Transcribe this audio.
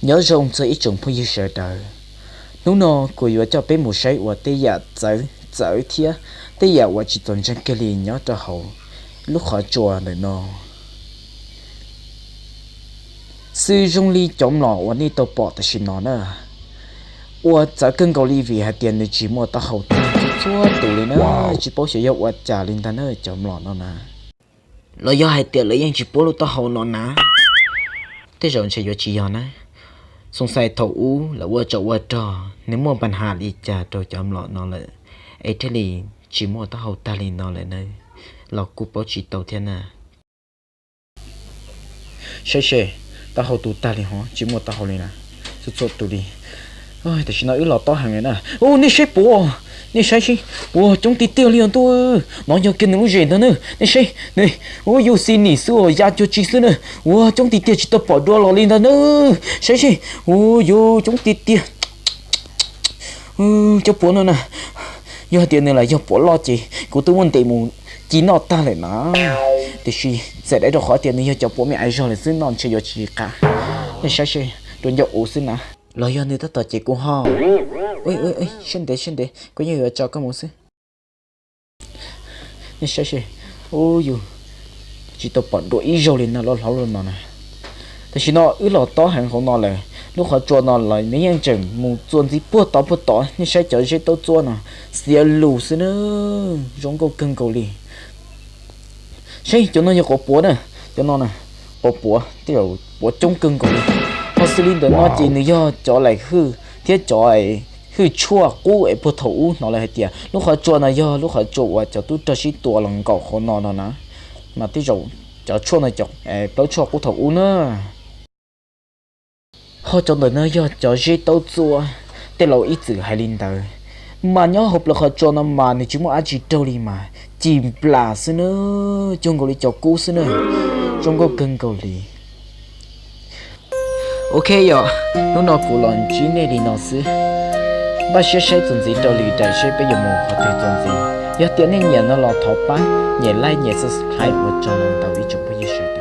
Nyob zoo txog ib tsoom phooj ywg sawv daws, hnub no kuv yuav coj peb mus saib ua tej yam txawv txawv thiab tej yam uas tsis txaus ntseeg kiag li nyob rau hauv lub qhov tsua ntawm no. Xwb zoo li cov mlom uas nej tau pom tam sim no na, ua txawv kawg nkaus li vim hais tias nws tsis muaj taub hau tag txhua tus li na. Tsis paub xyov yog ua cas li ntag na cov mlom no na. Los yog hais tias lawv yeej tsis puab lub taub hau no na? Tej zaum ntshe yuav tsis yog na. Xoo xais thaum ub lawv ua tsov ua rog nws muaj npa has li cas rau cov mlom no lawm es thiaj li tsis muaj taub hau tag li no lawm na, los kuj paub tsis tau thiab na. Saib seb, taub hau tu tag li hov, tsis muaj taub hau li na, txhua txhua tus li. Tam sim no wb los tob heev li na. Ua nej saib puav, nej saib seb, ua coob tiag tiag li os ntuj. No yog kiag nws lub zes ntag na, nej saib, ua yus xi nim xwb uas ya cuag tsi xwb na. Ua coob tiag tiag tsis tau pom dua los li ntag na. Saib seb, ua yus coob tiag tiag. Cov puav no na, yog hais tias nws lam yog puav loj ces kuv twb muab ntes mus ci noj tag lawm na. Tiam sis txawm dai rau qhov tias nws yog cov puav me aiv zog lawm xwb no ntshe yuav tsis qab. Nej saib seb, rau ncauj uv xwb na. Los yog nws tab tom cem kuv ho. Siab ntev siab ntev, kuv yeej yuav tso koj mus xwb. Nej saib seb, ua yus tsis tau pom dua ib zaug li no loj hlob loj no na. Tam sim no wb los tob heev hauv no lawm, lub qhov tsua no los nws yeej tseem mus txuas ntxiv puag tod puag tod. Nej saib cov zeb taub txuab no, xiav lus xwb na, zoo nkauj kawg nkaus li. Saib cov no yog quav puav na, cov no na, quav puav tej zaum puav coob kawg nkaus li. Ho xws li ntawm no ces nws yog cov laim hwj thiab cov hwj tshuaj qub es puag thaum ub hnov lawv hais tias lub qhov tsua no yog lub qhov tsua uas cov tub rog sib tua los nkaum hauv no no na, mas tej zaum cov tshuaj no cov plaub tshuaj qub thaum ub na. Ho cov ntawm no yog cov zeb taub txuab, tej laus ib txwm hais li ntawd. Mas nyob hauv plawv qhov tsua no mas nws tsis muaj dab tsi raug li mas ci nplas xwb na, cuag nkaus li cov kub xwb na, zoo nkauj kawg nkaus li. Ok yog, hnub no kuv los ntsib nej li no xwb. Npaj siab saib txuas ntxiv rau lwm daim seb peb yuav mus qhov twg txuas ntxiv. Yog tias nej nyiam no los thov pab nyem like nyem subscribe ua tsaug ntau ntau ib tsoom phooj ywg sawv